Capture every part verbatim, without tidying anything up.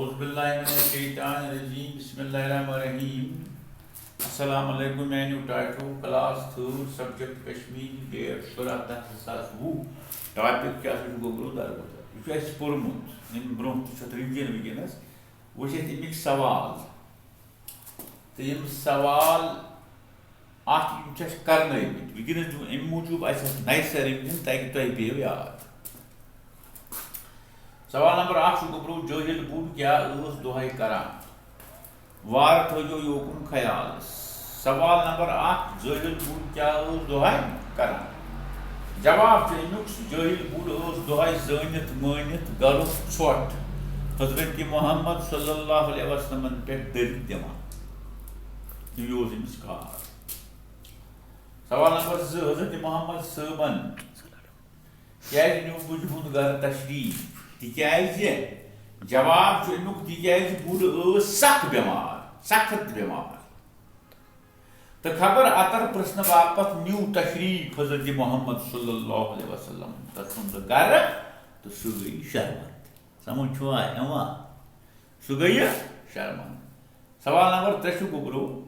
اعوذ باللہ من الشیطان الرجیم، بسم اللہ الرحمن الرحیم۔ السلام علیکم میانیو ٹاٹھو، کلاس تھٲڈ، سبجیکٹ کشمیری، ڈیٹ شُراہ دَہ زٕ ساس وُہ۔ ٹاپک کیٛاہ چھُ؟ گوٚبرو درگُزر۔ یہِ چھُ اَسہِ پوٚرمُت، اَمہِ برٛونٛہہ تہِ چھُ اَتھ ریوِجن وٕنکیٚنَس۔ وٕچھ اَتہِ اَمِکۍ سوال۔ تہٕ یِم سوال اَتھ، یِم چھِ اَسہِ کرنٲومٕتۍ۔ وٕنکیٚنَس دِمو اَمہِ موٗجوٗب اَسہِ اَتھ نَیہِ سَرٕ ریوِجن، تاکہِ تۄہہِ پیٚیو یاد۔ سوال نمبر اکھ چھُ، گوٚبرو، جٲہِل بُڈ کیٛاہ ٲس دۄہے کران؟ وارٕ تھٲیزیو یوکُن خیال۔ سوال نمبر اکھ، جٲہِل بُڈ کیٛاہ ٲس دۄہے کران؟ جواب چھُ اَمیُک، سُہ جٲہِل بُڈ ٲس دۄہے زٲنِتھ مٲنِتھ گرُک ژھۄٹھ حضرت محمد صلی اللہ علیہ وسلمن پٮ۪ٹھ دٔرِتھ دِوان۔ یہِ اوس أمِس کار۔ سوال نمبر زٕ، حضرت محمد صٲبن کیٛازِ نیوٗ بُجہِ ہُنٛد گرٕ تشریٖف؟ تِکیٛازِ جواب چھُ اَمیُک، تِکیٛازِ بُڈ ٲس سخ بٮ۪مار، سخت بٮ۪مار۔ تہٕ خبر اَتر پرٛژھنہٕ باپتھ نیوٗ تشریٖف حضرت محمد صلی اللہ علیہ وسلم تَسُنٛد گرٕ، تہٕ سُہ گٔیہِ شرمنٛد۔ سمجھ چھُوا یِوان؟ سُہ گٔیہِ شرمنٛد۔ سوال نمبر ترٛےٚ چھُ، گوٚبرو،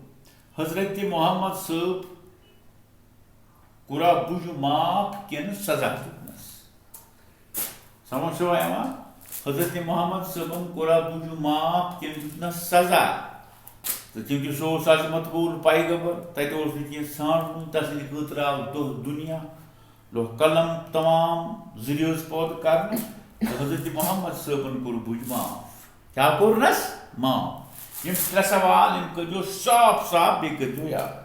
حضرت محمد صٲب کوٚرا بُجہِ معاف کِنہٕ سزا دیُتنس؟ سمجھ چھوا یِوان؟ حضرت محمد صٲبن کوٚرا بُجہِ معاف کِنہٕ دیُتنس سزا؟ تہٕ چوٗنٛکہِ سُہ اوس عظمت وول پیغمبر، تتہِ اوس نہٕ کینٛہہ ژھانٛڈُن، تسٕنٛدِ خٲطرٕ آو دۄہ دُنیا، لوٚہ قلم تمام زٕ رٲژ پٲدٕ کرنہٕ، تہٕ حضرت محمد صٲبن کوٚر بُجہِ معاف۔ کیٛاہ کوٚرنس؟ معاف۔ یِم ترٛےٚ سوال، یِم کٔرۍزیو صاف صاف، بیٚیہِ کٔرۍزیو یاد۔